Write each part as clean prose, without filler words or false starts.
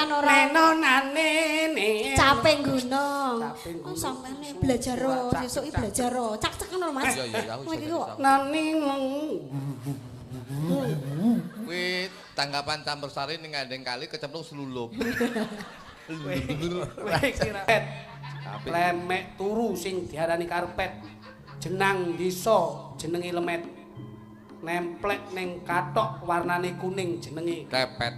Sampean ora Nenonane ne. Caping gunung. Oh, sampean belajar ro, sesuk iki belajar ro. Cak-cak ngono lho, Mas. Iya iya aku iso. Nani meng. Kuwi tanggapan campur sari ning gandeng kali kecemplung selulup. Kowe kira lemek turu sing diarani karpet. Jenang desa jenenge lemet. Nemplek ning kathok warnane kuning jenenge kepet.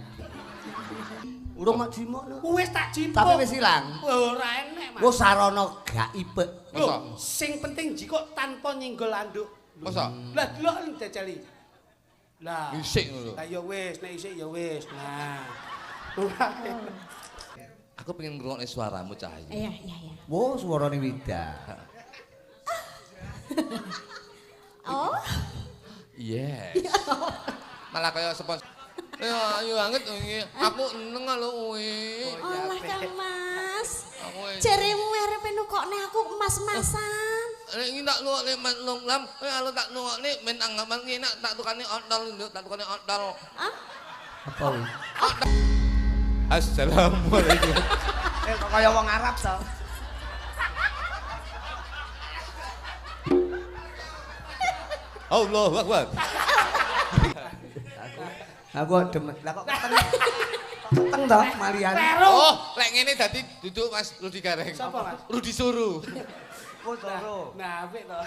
Urung mak jimuk lho. Wis tak jipuk. Tapi wis ilang. Ora enek, Mas. Wis sarana gaib. Lho, sing penting jikuk tanpa nyinggol anduk. Masa? Lah delok jajali. Lah. Isik ngono lho. Lah ya wis, nek isik ya wis. Nah. Aku pengen ngrungokne suaramu, Cahyu. Iya, iya, iya. Wo, suarane Wida. Oh. Yes. Malah kaya spons. Ya ayu banget iki. Aku seneng lho kuwi. Alah Kang Mas. Jaremu arepe nukokne aku emas-emasan. Nek iki tak nukokne Mas Long Lam, kowe tak nukokne men anggapan ki enak tak tukane ontol nduk, tak tukane ontol. Hah? Apa kuwi? Assalamualaikum. Kok kaya wong Arab to. Allahu Akbar. Aku demen. Lah kok keteng. Keteng to malian. Oh, lek ngene dadi duduk Mas Rudi Gareng. Sapa, Mas? Rudi Suru. Oh, Suru. Nah, apik to.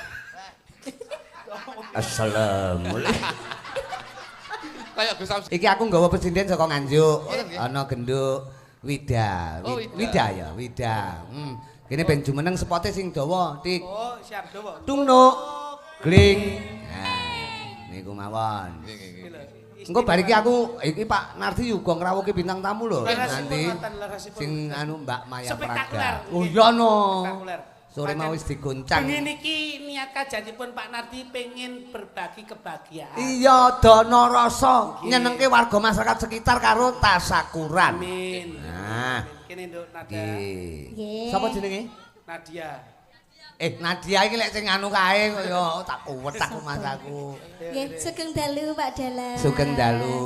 Assalamualaikum. Kayak Gus Samsul. Iki aku nggawa presiden saka Nganjuk. Ana genduk Wida. Wida ya, Wida. Kene ben jumeneng spote sing dawa, Tik. Oh, siap dawa. Tungnuk. Gling. Nah, niku mawon. Engko bar iki aku iki Pak Nardi uga ngrawuhke bintang tamu lho nanti. Sing anu Mbak Maya Praga. Oh iya no. Sore mau wis digoncang. Bengi niki niat kajanipun Pak Nardi pengen berbagi kebahagiaan. Iya, dana rasa nyenengke warga masyarakat sekitar karo tasakuran. Amin. Nah, kene Nduk Nadia. Nggih. Sapa jenenge? Nadia. Nadia iki lek sing anu kae kaya tak kuwet aku Mas aku. Nggih, sugeng dalu Pak Dalang. Sugeng dalu.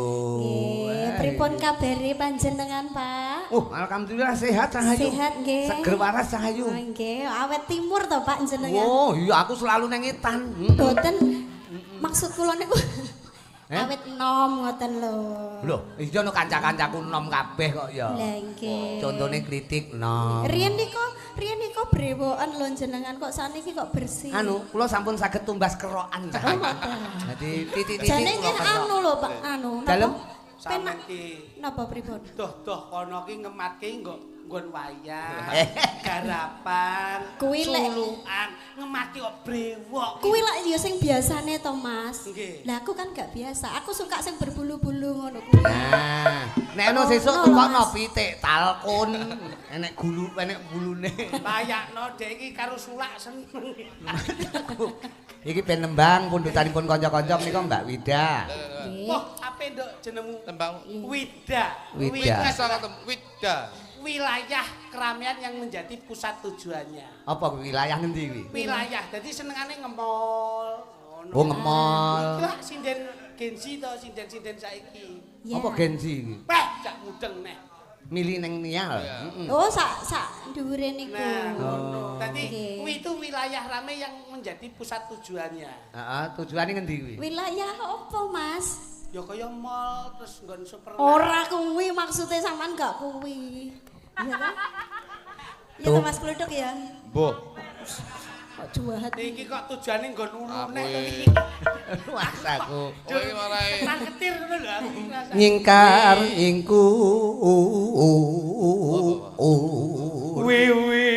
Nggih, pripun kabare panjenengan, Pak? Oh, alhamdulillah sehat Cahayu. Sehat nggih. Seger waras Cahayu. Oh, nggih, awet timur to Pak jenengan. Oh, iya aku selalu nang etan. Mboten. Maksud kula niku awet enom ngoten lho. Lho, iya no kanca-kancaku enom kabeh kok ya. Lah nggih. Contone kritik enom. Riyen nika brewoken lho jenengan kok saniki kok bersih. Anu, kula sampun saged tumbas kerokan. Dadi titik-titik jane nggih anu lho Pak, anu dalem sampean ki napa pripun? Doh-doh kono ki ngematke nggon wayang, garapan, sulukan, ngematke kok brewok. Kuwi lak ya sing biasane to, Mas. Lah aku kan gak biasa. Aku suka sing berbulu-bulu ngono kuwi. Nah, nek ono sesuk tukokno pitik talkun, enek gulu, enek bulune. Layakno dek iki karo sulak seneng. Iki ben nembang pundutanipun kanca-kanca menika Mbak Wida. Wah, ape nduk jenengmu? Tembang Wida. Wida. Wida. Wilayah keramaian yang menjadi pusat tujuannya. Apa wilayah ngendi kuwi? Wilayah. Dadi senengane ngemol. Oh, ngemol. Iki lak sinden Genzi to, sinden-sinden saiki. Apa Genzi iki? Peh, jak mudeng neh. Mili neng nial. Oh, sak dhuwure niku. Nah, ngono. Dadi kuwi itu wilayah rame yang menjadi pusat tujuannya. Heeh, tujuane ngendi kuwi? Wilayah apa, Mas? Ya kaya mall terus nggon supermarket. Ora kuwi maksude sampean gak kuwi. Iya ta? Iya ta Mas Kluduk ya? Mbah. Kok jahat. Iki kok tujuane nggon urune to iki. Mas aku. Oh iki marahi. Ketir ngono lho aku rasane. Nyingkar nyingku. Wiwi.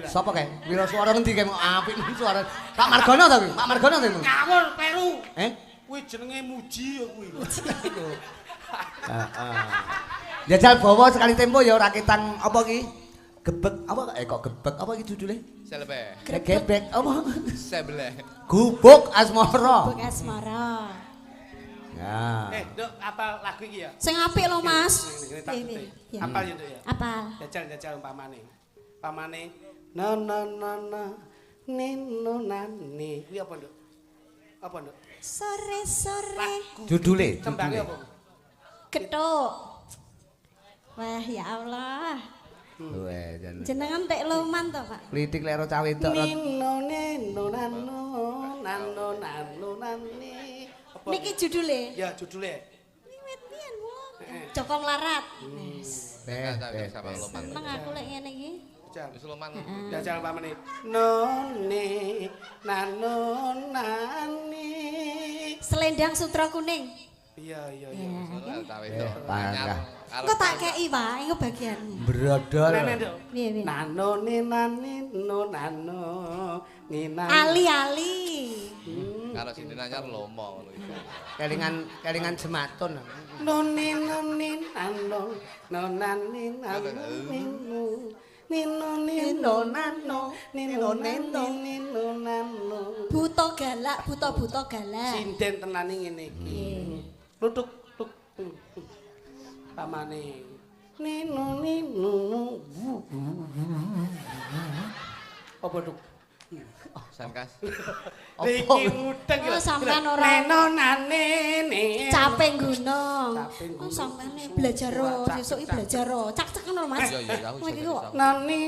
Sapa kae? Wira suara ngendi kae apik suara. Pak Margono ta kuwi? Pak Margono ta kuwi? Ngawur Peru. Eh? Kuwi jenenge Muji ya kuwi. Heeh. Jajal bawa sekali tempo ya rakitan apa ki? Gebek apa kok gebek apa iki judule? Selebe. Gebek apa? Sebele. Gubuk Asmara. Gubuk Asmara. Ya. Nduk, apal lagu iki ya? Sing apik lho, Mas. Apal ya, Nduk ya? Apal. Jajal-jajal umpamane. Pamane na na na na nino nani. Kuwi apa, Nduk? Apa, Nduk? Sore-sore. Judule, Tembange apa? Gethuk. Wah, ya Allah. Weh, jenengan tek loman to, Pak? Klitik lek ro cah wedok. Nino nino nano nano nano nani. Niki judule? Ya, judule. Wiwit pian kula. Joko Mlarat. Wes. Seneng aku lek ngene iki. Wis loman. Jajal pamane. None nano nani. Selendang sutra kuning. Iya iya iya. Engko tak kei, Pak, engko bagianmu. Brodol. Piye piye? Nano ni nani no nano ni nani. Ali-ali. Karo sing anyar lomo ngono iki. Kelingan kelingan jematun. No ni no ni nano no nani nano nino. Nino nino nano nino nino nino nano. Buta galak, buta-buta galak. Sinden tenane ngene iki. Lutuk tuk. Pamane. Nino nino. Apa duk? Sankas. Iki mudeng lho. Sampean ora nenonane ne. Capek gunung. Oh sampean belajar ro, sesuk iki belajar ro. Cak-cak ngono Mas. Iya iya aku iso. Nani.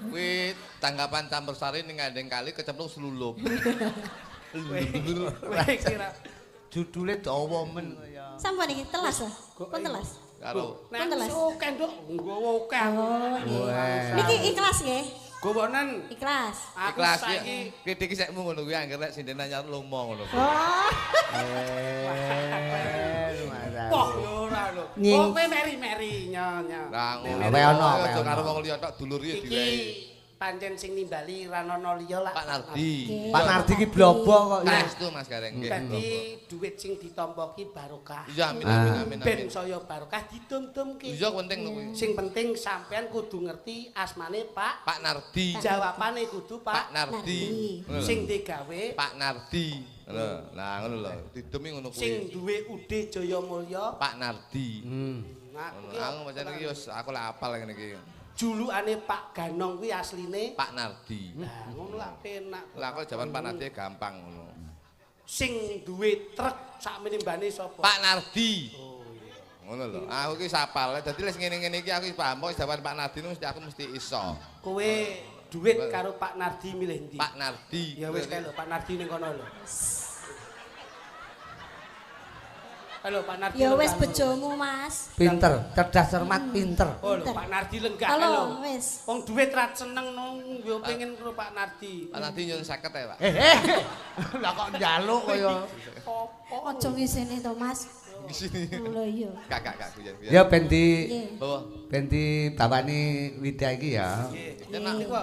Kuwi tanggapan campur sari ning gandeng kali kecemplung selulup. Kowe kira judule dawa men kaya. Sampun iki telas lah. Pun telas. Karo. Pun telas. Oke nduk, nggawa akeh. Oh nggih. Niki ikhlas nggih. Gowonen. Ikhlas. Ikhlas iki. Klitik iki sekmu ngono kuwi angger lek sinden anyar lomo ngono kuwi. Oh. Wah, ora lho. Oh, kowe meri-meri nya-nya. Lah ngono. Ono karo wong liya tok dulur iki diwehi. Pancen sing nimbali ranono liya lah. Pak Nardi. Pak Nardi ki blobo kok ya. Itu Mas Gareng nggih. Dadi dhuwit sing ditampa ki barokah. Iya amin amin amin. Ben saya barokah didum-dumke. Iya penting kuwi. Sing penting sampean kudu ngerti asmane Pak Pak Nardi. Jawabane kudu Pak Nardi. Sing digawe Pak Nardi. Lho, lah ngono lho. Didumi ngono kuwi. Sing duwe UD Jayamulya Pak Nardi. Aku pancen iki wis aku lak apal ngene iki. Julukane Pak Ganong kuwi asline Pak Nardi. Lah ngono lak penak. Lah kok jawaban Pak Nardi gampang ngono. Sing duwe truk sakmene mbane sapa? Pak Nardi. Oh iya. Ngono lho. Aku iki sapal. Dadi lek ngene-ngene iki aku wis paham kok jawaban Pak Nardi mesti aku mesti iso. Kowe duit karo Pak Nardi milih ndi? Pak Nardi. Ya wis kae lho Pak Nardi ning kono lho. Halo Pak Nardi. Ya wis bojomu Mas. Pinter, cerdas cermat pinter. Oh lho Pak Nardi lenggah lho. Wis. Wong duit ra seneng nang yo pengen karo Pak Nardi. Pak Nardi nyun 50 ya, Pak. Lah kok njaluk kaya opo? Aja ngisini to Mas. Ngisini. Lho iya. Gak gak gak guyon. Ya ben di ben dibawani Wida iki ya. Nggih. Niku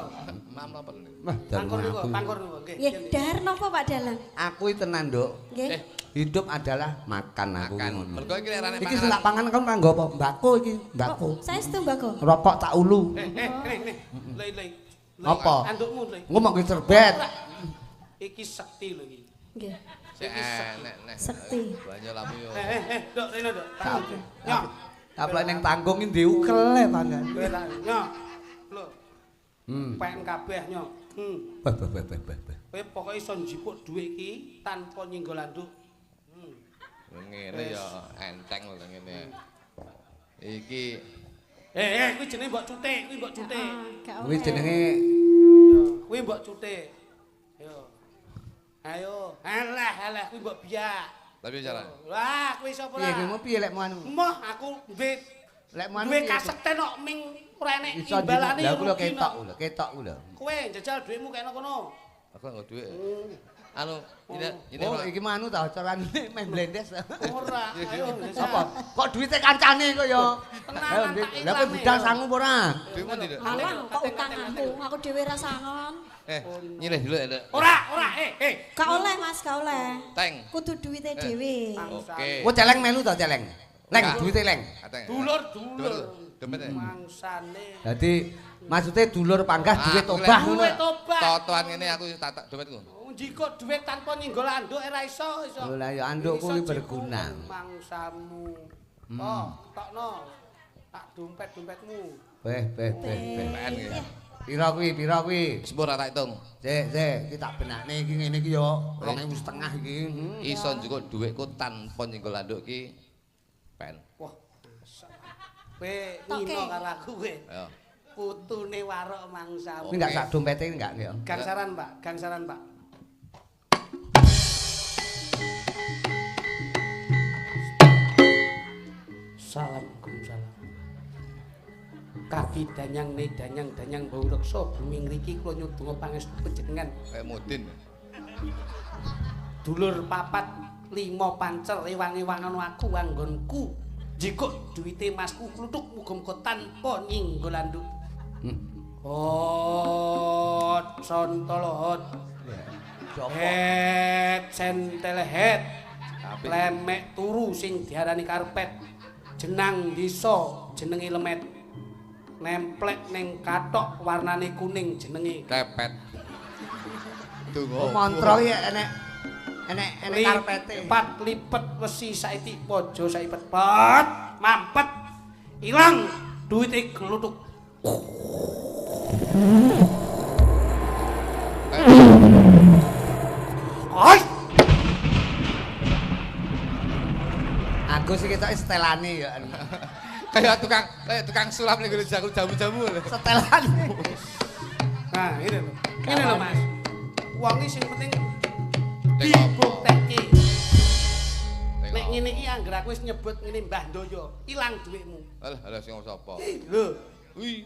mam napa lho. Pangkur niku, pangkur niku nggih. Nggih, dahar napa Pak Dalang? Aku iki tenan, Nduk. Nggih. Hidup adalah makan aku ngono. Mergo iki lek rane pangan. Iki sing tak pangan kon nganggo apa? Mbako iki, mbako. Saestu mbako. Rokok tak ulu. Nih. Lei. Apa? Andukmu lei. Engko mok serbet. Iki sekti lho iki. Nggih. Sik nek. Sekti. Banyak lamu yo. Nduk rene nduk. Nyok. Taplok ning tanggung iki diukel e panggan. Kowe tak nyok. Lho. Pen kabeh nyok. Beh beh beh beh. Kowe pokoke iso njipuk dhuwit iki tanpa nyinggol anduk. Ngene ya enteng lho ngene. Iki kuwi jenenge mbok cutik, kuwi mbok cutik. Kuwi jenenge kuwi mbok cutik. Ayo. Ayo, alah alah kuwi mbok biak. Lah piye carane? Wah, kuwi sapa lah? Piye kuwi piye lek mu anu? Moh aku duwe lek mu anu duwe kasekten kok ming ora enek imbalane. Lah kuwi ketok lho, ketok lho. Kowe njajal dhuwitmu kene kono. Aku nggo dhuwit. Anu, ini oh, iki mah anu ta carane meh blendes. Ora, ayo. Apa? Kok duwite kancane kok ya? Tenanan tak Lah kowe budal sangu apa ora? Duitmu ndi? Alah, kok utang aku. Aku dhewe ra sangon. Nyilih dulu ya. Ora, ora, Gak oleh Mas, gak oleh. Teng. Kudu duwite dhewe. Oke. Kok celeng melu ta celeng? Leng, duwite leng. Dulur, dulur. Mangsane. Dadi maksude dulur panggah duit obah ngono. Duit obah. Totoan ngene aku tak dompetku. Njikuk duit tanpa nyinggol anduk ora iso iso. Lha ya anduk kuwi berguna. Mangsamu. Oh, ketokno. Tak dompet-dompetmu. Beh, beh, beh, beh. Pira kuwi, pira kuwi? Wis ora tak hitung. Sik, sik, iki tak benakne iki ngene iki ya 2.500 iki. Iso njukuk dhuwitku tanpa nyinggol anduk iki Pen. Wah. Kowe ngino karo aku kowe. Ayo. Putune warok mangsamu. Ini enggak sak dompete enggak ya. Gangsaran, Pak. Gangsaran, Pak. Salam salam. Kaki danyang ne danyang danyang bau reksa bumi ngriki kula nyudunga pangestu panjenengan. Kayak mudin. Dulur 4 5 pancer ewang-ewangan aku anggonku. Jikuk duwite masku kluthuk muga-muga tanpa nyinggol anduk. Hot sontolohot. Het sentelehet. Lemek turu sing diarani karpet. Jenang desa jenenge lemet. Nemplek ning kathok warnane kuning jenenge kepet. Tunggu. Mantra iki enek enek karpete. Lipat lipet wesi saiki pojo saipet pet mampet ilang duwite gluthuk. Oi. Aku sih ketok setelane ya. Kayak tukang sulap ning ngene jamu-jamu lho. Setelane. Nah, ngene lho. Ngene lho, Mas. Wong iki sing penting dibuktekke. Nek ngene iki anggere aku wis nyebut ngene Mbah Ndoyo, ilang dhuwitmu. Alah, alah sing sapa? Lho. Wih,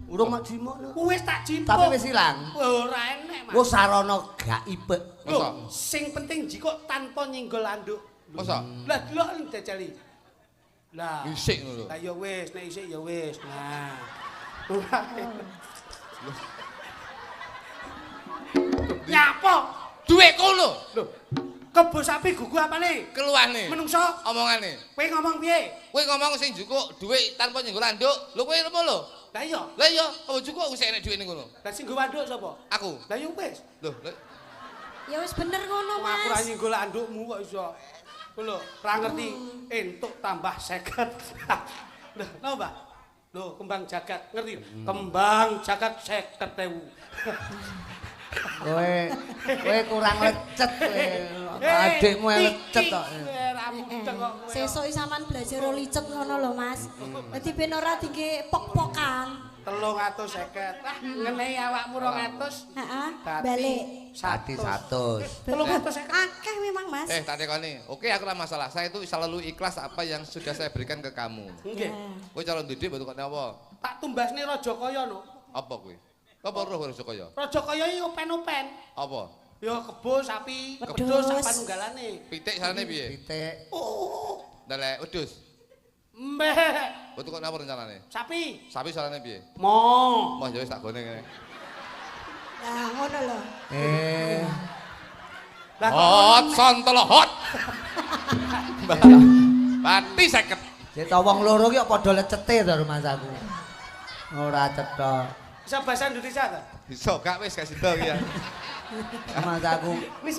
urung mak jimuk lho. Wis tak jipuk. Tapi wis ilang. Ora enek, Mas. Wis sarana gaib. Lho, sing penting jikuk tanpa nyinggol anduk. Masa? Lah delok jajali. Lah, isik ngono. Lah ya wis, nek isik ya wis. Nah. Nyapa? Dhuwitku lho. Lho. Kebo sapi gugu apane? Keluhane. Menungso omongane. Kowe ngomong piye? Kowe ngomong sing njukuk dhuwit tanpa nyenggol anduk. Lho kowe apa lho? Lah iya. Lah iya, apa njukuk wis enek dhuwit ning ngono. Lah sing nggo anduk sapa? Aku. Lah ya wis. Lho, ya wis bener ngono, Mas. Aku ora nyenggol andukmu kok iso. Lho, ora ngerti entuk tambah 50. Lho, napa, Mbah? Lho, kembang jagat, ngerti? Kembang jagat 50.000. Kowe kurang lecet kowe. Adikmu lecet kok. Sesuk sampean belajar licet ngono lho, Mas. Dadi ben ora dingge pok-pokan. 350. Ah, ngenehi awakmu 200. Heeh, balik. Dadi 100. 350. Akeh memang, Mas. Tak tekoni. Oke, aku ora masalah. Saya itu selalu ikhlas apa yang sudah saya berikan ke kamu. Nggih. Kowe calon didik mbok tukokne apa? Tak tumbasne Raja Kaya no. Apa kuwi? Apa roh Raja Kaya? Raja Kaya iki open-open. Apa? Ya kebo sapi, wedhus sak panunggalane. Pitik sarane piye? Pitik. Oh. Ndelek wedhus. Mbeh. Mbok tukokne apa rencanane? Sapi. Sapi sarane piye? Mo. Mo ya wis tak gone kene. Lah ngono lho. Lah hot sontolo hot. Pati 50. Sik ta wong loro ki kok padha lecete to rumahsaku. Ora cetha. Bisa bahasa Indonesia ta? Bisa gak wis gak sida iki ya. Rumahsaku.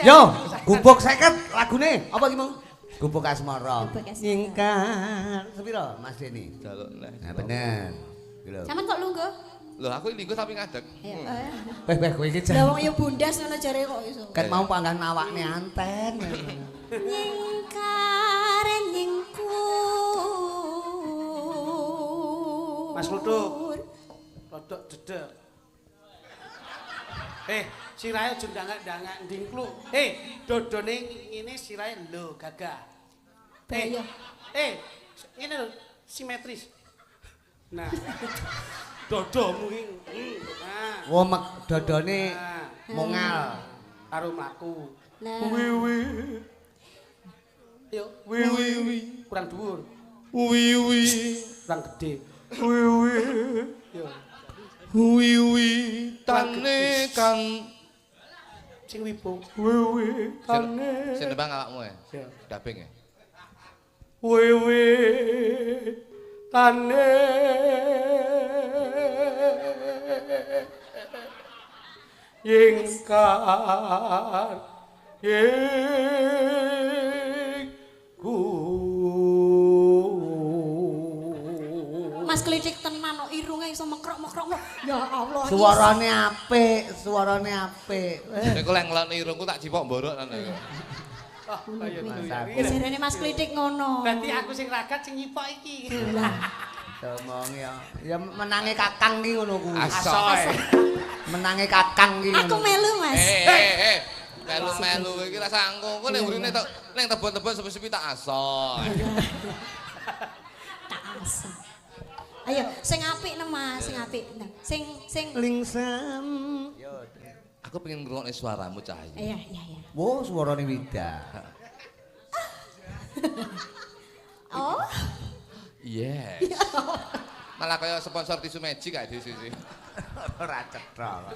Yo, gubuk 50 lagune. Apa ki mau? Gubuk Asmara. Nyingkar sepiro Mas Deni? Jaluk neh. Nah bener. Lho. Sampeyan kok lungguh? Lho aku lungguh tapi ngadeg. Weh weh kowe iki. Lah wong ya bundas ngono jare kok iso. Ket mau panggang nawakne anten. Nyingkar nyingku. Mas Kluthuk. Rodok dedek. Sirahe aja ndangak-ndangak ndingkluk. Dodone ngene sirahe lho gagah. Ngene lho simetris. Nah. Dodomu iki. Nah. Wo mek dodone mongal karo mlaku. Nah. Wiwi. Yo, wiwi. Kurang dhuwur. Wiwi. Kurang gedhe. Wiwi. Yo. Wiwi tane kang sing wibu. Wiwi tane. Sing nembang awakmu e. Dabing e. Wiwi tane yingkar yingku. Mas Klitik tenan kok irunge iso mekrok-mekrok. Ya Allah. Suarane apik, suarane apik. Nek lek ngelokne irungku tak cipok mborok nang. Oh, kaya kuwi. Jarene Mas Klitik ngono. Berarti aku sing ragat sing nyipok iki. Lah. Omongi ya. Ya menange kakang ki ngono kuwi. Asoy. Menange kakang ki ngono. Aku melu, Mas. Melu-melu iki rasa engko engko ning mrene tok ning tebon-tebon sepi-sepi tak asoy. Tak asoy. Ayo sing apik nang Mas, sing apik. Nah, sing sing lingsem. Aku pengen ngrungokne suaramu Cahyu. Iya, iya, iya. Wo, suarane Wida. Oh. Yes. Malah kaya sponsor tisu magic kae di sisi. Ora cetha.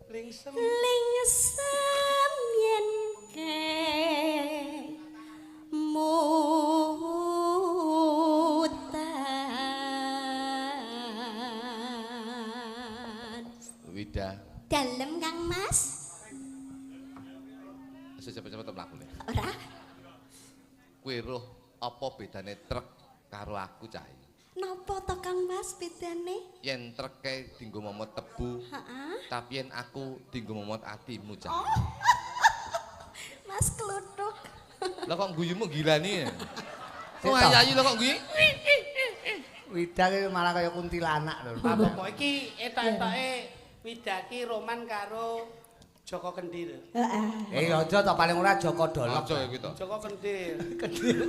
Lingsem. Lingsem yen ke mutan. Wida. Dalem Kang Mas. Wis cepet-cepet mlakune. Ora. Kowe roh apa bedane truk karo aku Cahyu? Napa to Kang Mas bedane? Yen treke dienggo momot tebu, heeh. Tapi yen aku dienggo momot atimu Cahyu. Oh. Mas kluthuk. Lah kok guyumu gilani ya? Wong ayu lho kok guyu. Wida ki malah kaya kuntilanak lho. Apa iki etok-etoke Wida ki roman karo Joko Kendil. Heeh. Eh aja to paling ora Joko Dolok. Aja iki to. Joko Kendil. Kendil.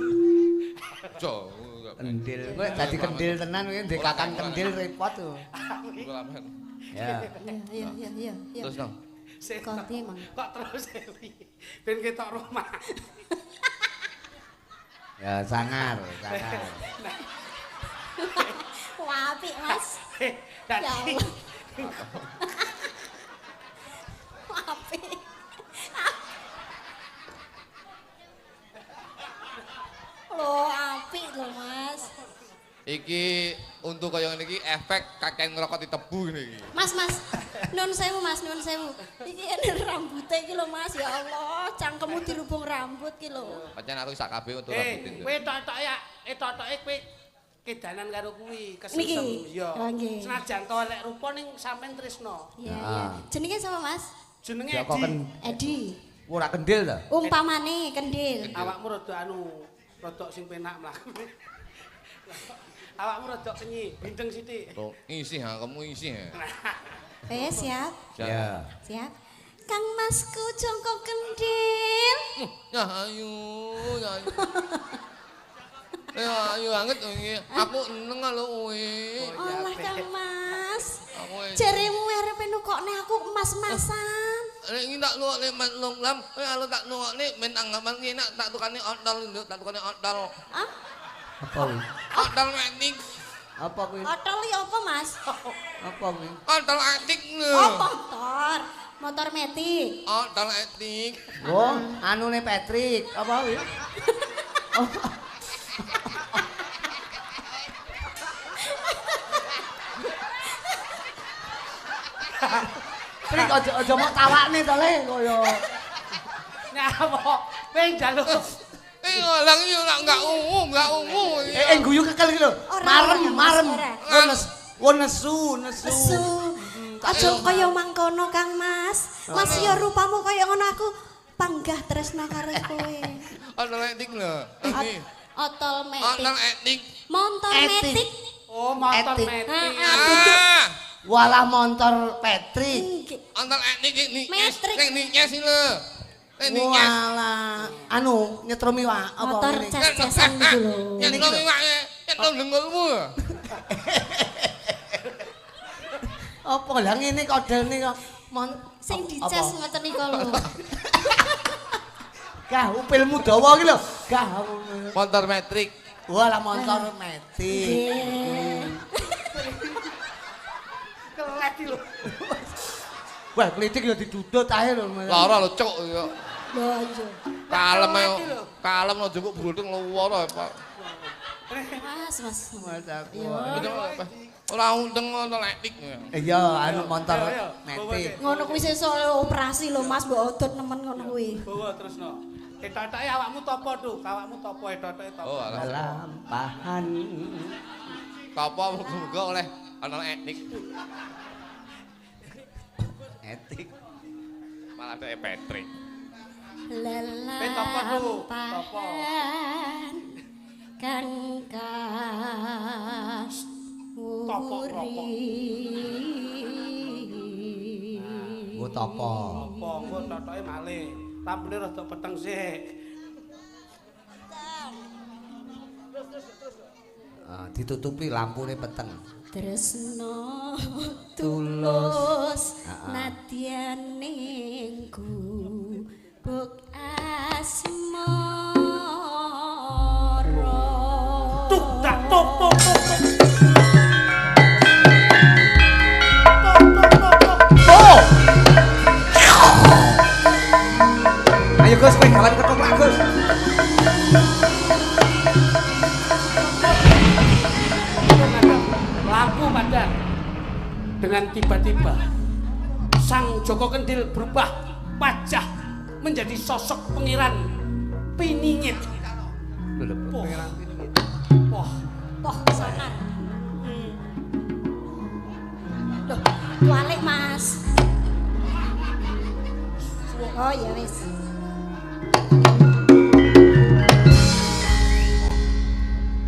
Aja. Kendil. Kowe dadi kendil tenan kowe ndek kakang kendil repot to. Ya. Iya iya iya iya. Terus nang. Kok terus ben ketok rumah. Ya sangar, sangar. Wah, apik Mas. Dadi apik. Lho, apik lho, Mas. Iki untuk kaya ngene iki efek kakean ngerokok di tebu ngene iki. Mas, Mas. Nun sewu, Mas, nun sewu. Iki ene rambute iki lho, Mas. Ya Allah, cangkemmu dirubung rambut iki lho. Pancen aku sak kabeh untuk rambut. Kowe tok-tok ya, tok-toke kowe kedanan karo kuwi, kesusem. Iya. Senajan to elek rupa ning sampean tresno. Iya, iya. Jenenge sapa, Mas? Jenenge Edi. Edi. Ora kendil ta? Umpamane kendil. Awakmu rada anu, rada sing penak mlakune. Awakmu rada kenyi, bindeng sithik. Oh, isih ha, kamu isih. Wes, siap. Ya. Siap. Kang Masku Joko Kendil. Ya ayu, ya ayu. Ya ayu banget iki. Aku eneng lho kowe. Alah Kang Mas. Jaremu arepe nukokne aku emas-emasan. Nek iki tak nukokne long lam, kowe alo tak nukokne men anggapan ki enak tak tukane ontol, tak tukane ontol. Hah? Apa kuwi? Ontol metik. Apa kuwi? Ontol iki apa, Mas? Apa kuwi? Ontol atik lho. Oh, motor. Motor metik. Ontol etik. Oh, anune Patrick. Apa kuwi? Trik aja mok tawakne to le kaya. Nyapa? Kowe njaluk. Lang iki ora enggak ungu, enggak ungu. Eh guyu kekel iki lho. Marem, marem. Wo nesu, nesu. Nesu. Aja kaya mangkono Kang Mas. Mas ya rupamu kaya ngono aku panggah tresna karo kowe. Otol etik lho. Otol metik. Otol etik. Motor metik. Oh, motor metik. Walah motor Patrick. Otol etik iki ning ninyes iki lho. Walah, anu nyetrum iwak apa motor ces-cesan iku lho. Nyetrum iwak, nyetrum dengkulmu. Apa lah ngene kodene kok sing dices ngoten niku lho. Gah upilmu dawa iki lho. Gah motor metrik. Walah motor metik. Kelet iki lho. Wah, klitik ya didudut ae lho. Lara lho, cuk. Lho iya. Kalem ae. Kalem lho njupuk bruding lara, Pak. Mas, Mas. Mas aku. Ora undeng ngono etik. Iya, anu motor metik. Ngono kuwi sesuk operasi lho, Mas, mbok odot nemen ngono kuwi. Bawa terusno. Etotoke awakmu topo, Duh? Awakmu topo etotoke topo. Oh, alah. Lampahan. Topo muga-muga oleh ana etik. Etik. Malah ada Patrick. Lelampahan kang kaswuri. Nggo tapa? Apa engko totoke malih. Lampune rada peteng sik. Ah, ditutupi lampune peteng. Tresno tulus nadyan ning gubuk asmara. Tuk tak tuk tuk tuk. Tuk. Ayo Gus, kowe gawan ketoprak Gus. Lampu padang. Dengan tiba-tiba Sang Joko Kendil berubah wajah menjadi sosok Pangeran Piningit. Pangeran Piningit. Wah, poh sonan. Loh, kualik Mas. Oh ya wis.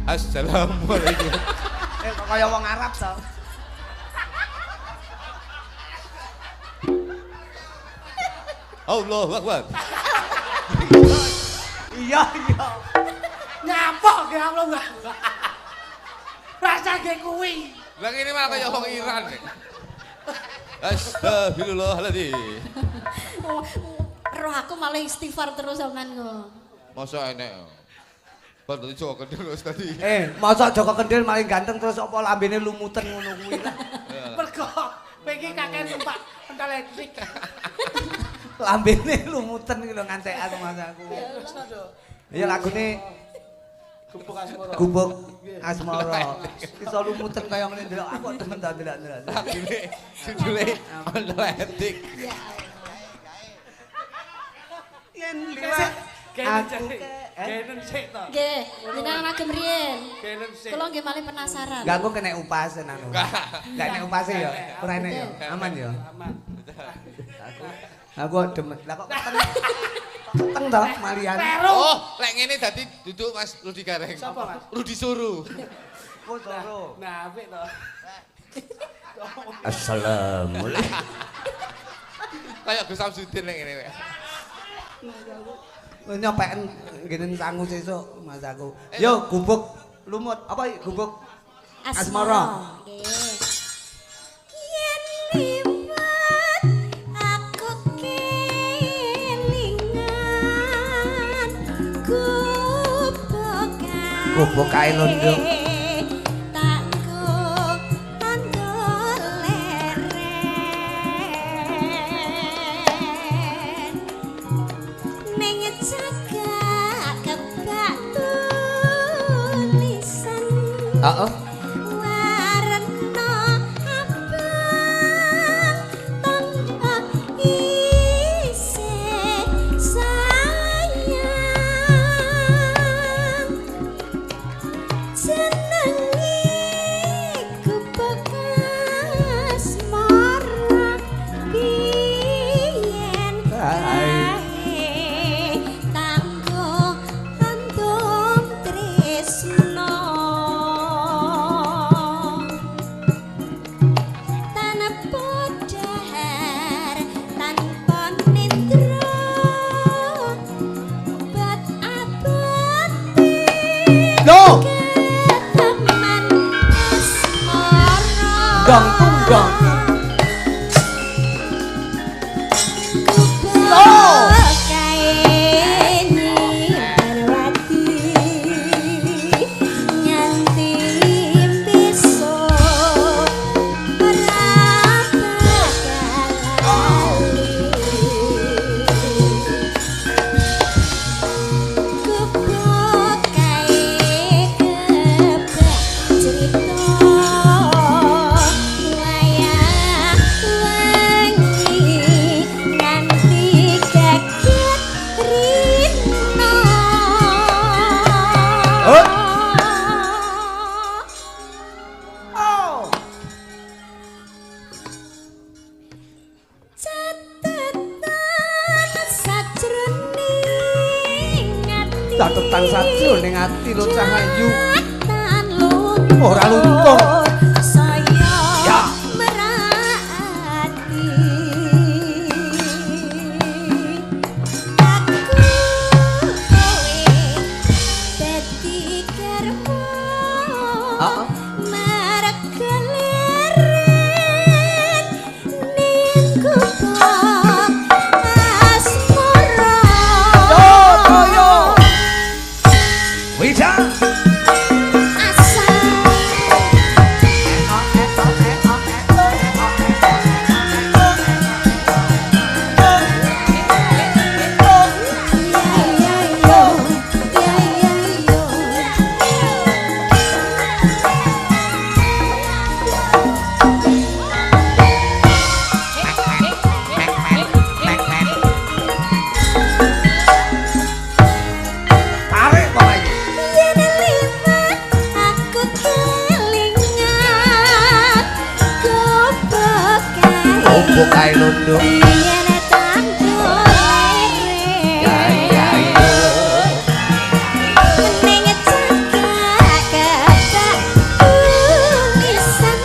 Assalamualaikum. Kok kaya wong Arab to. Allahu Akbar. Iya, iya. Nyapok ge Allah. Rasa ge kuwi. Lah ngene malah kaya wong Iran. Astagfirullahaladzim. Oh, roh aku malah istighfar terus sampean kok. Masa enek. Padahal Joko Kendil wis tadi. Masa Joko Kendil maling ganteng terus apa lambene lumuten ngono kuwi lah. Mergo kowe iki kakek numpak pental elektrik. Lambene lumuten iki lho ngantekan mas aku. Ya lagune Gubuk Asmara. Gubuk Asmara. Iso lumuten kaya ngene ndelok aku kok demen ta ndelok-ndelok. Lagune judule Atlantik. Ya Allah. Yen liwat aku genen sik to. Nggih, jenengan agem riyen. Genen sik. Kula nggih malih penasaran. Enggak aku kena upase anu. Enggak enek upase ya. Ora enek ya. Aman ya. Aman. Aku demen. Lah kok peteng to malian. Oh, lek ngene dadi duduk Mas Rudi Gareng. Sapa Mas? Rudi Suru. Oh, Suru. Nah, apik to. Assalamualaikum. Kayak Gus Samsudin lek ngene. Nyopeken ngene sangu sesuk Mas aku. Yo gubuk lumut apa gubuk Asmara. Nggih. Yen liwat aku kelingan gubuk gubuk kae londo. Heeh. Warna abang tanda isih sayang jenenge gubuk asmara biyen kae tanggo andum tresno. Gong tunggang. Oh. Kae nyimpen wati nganti besok ora bakal lali. Gubuk kae kebak cerita. Ati lho cahayu. Ora luntur. Saya Ya. merati. Aku kowe dadi garwa. Heeh. Marek keleren ning gubuk asmara. Yo yo yo. Wida. Asa ya ya yo ya ya yo. Tarik pokoke. Yen liwat aku kelingan gubuk kae. Gubuk kae lunduk. Yen tandur Ya ya yo. Ning cakak kata tulisan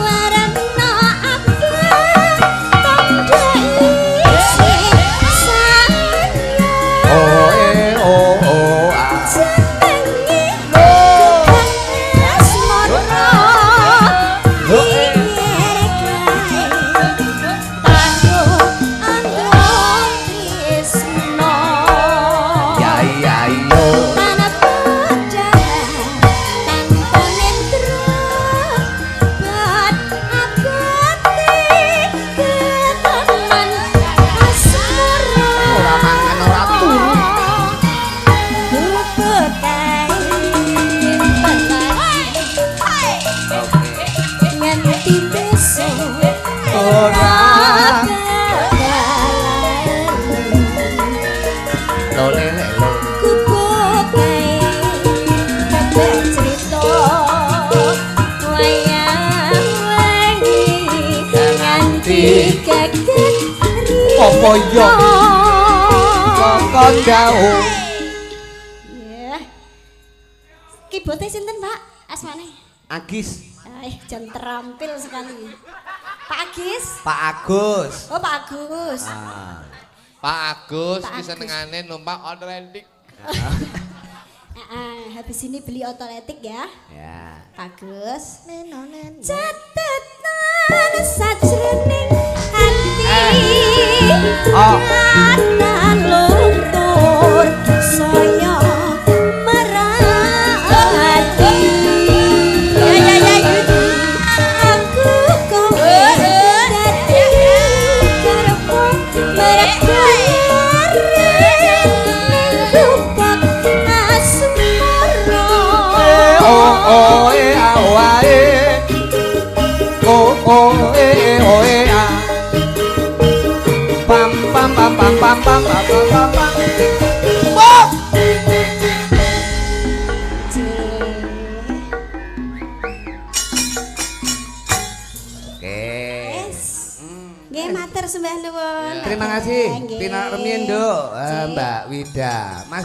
warna abang tanda isih sayang. Oh eh oh oh ah. Jenenge gubuk asmara. Lo eh. Pinggir kae tandur andong trisno. Ya ya yo. Tanpa pedang, tanpa nendra, bat abate keteman asmara. Ora mangan ora turu. Gubuk kae Oke. nganti besok Ora. bakalan. Lo le le lo. Gubuk kae kabeh crita wayang wengi nganti kaget Apa yo? Kok jauh. Ya. Keyboardnya sinten, Pak? Asmane? Agis, Jan terampil sekali. Pak Agis? Pak Agus. Oh, Pak Agus. Ah. Pak Agus Pak ki Agus. senengane numpak otoletik. Habis ini beli otoletik ya. Ya. Pak Agus. Catetan sajroning ati. Oh. Kata luntur saya merati. Ya ya ya. Aku kowe dadi garwa merek leren ning gubuk asmara. Oh oh eh a o a e. O o e o e a. Pam pam pam pam pam pam pam pam pam. Pop. Oke. Yes. Nggih, matur sembah nuwun. Terima kasih. Nggih. Pinak remin, Nduk, Mbak Wida. Mas